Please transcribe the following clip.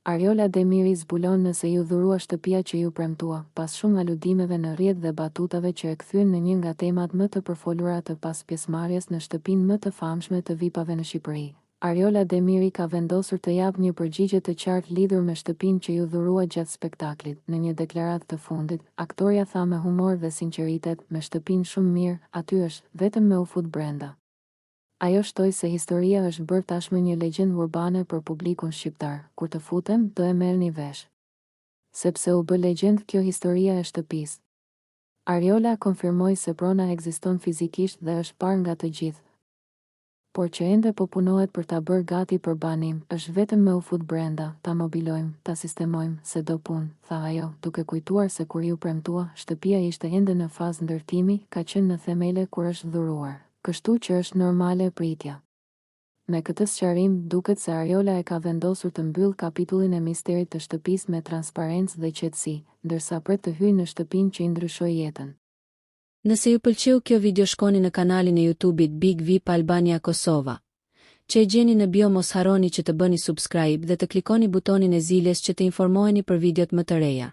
Arjola Demiri zbulon nëse iu dhurua shtëpia që iu premtua, pas shumë aludimeve në rrjet dhe batutave që e kthyen në një nga temat më të përfolura të pas pjesëmarrjes në shtëpinë më të famshme të vipave në Shqipëri. Arjola Demiri ka vendosur të japë një përgjigje të qartë lidhur me shtëpinë që iu dhurua gjatë spektaklit. Në një deklaratë të fundit, aktorja tha me humor dhe sinqeritet, me shtëpinë shumë mirë, aty është, vetëm me u fut brenda. Ajo shtoi se historia është bërë tashmë një legjendë urbane për publikun shqiptar, kur të futem, do e merrni vesh. Sepse u bë legjendë kjo historia e shtëpisë. Arjola konfirmoi se prona ekziston fizikisht dhe është parë nga të gjithë, por që ende po punohet për ta bërë gati për banim, është vetëm me u fut brenda, ta mobilojmë, ta sistemojmë, se do punë, tha ajo, duke kujtuar se kur iu premtua, shtëpia ishte ende në fazë ndërtimi, ka qenë në themele kur është dhuruar. Kështu që është normale pritja. Me këtë sqarim, duket se Arjola e ka vendosur të mbyllë kapitullin e misterit të shtëpisë me transparencë dhe qetësi, ndërsa pret të hyjë në shtëpinë që i ndryshoi jetën. Nëse ju pëlqeu kjo video shkoni në kanalin e YouTube-it Big Vip Albania Kosova, që e gjeni në bio mos harroni që të bëni subscribe dhe të klikoni butonin e ziles që të informoheni për videot më të reja.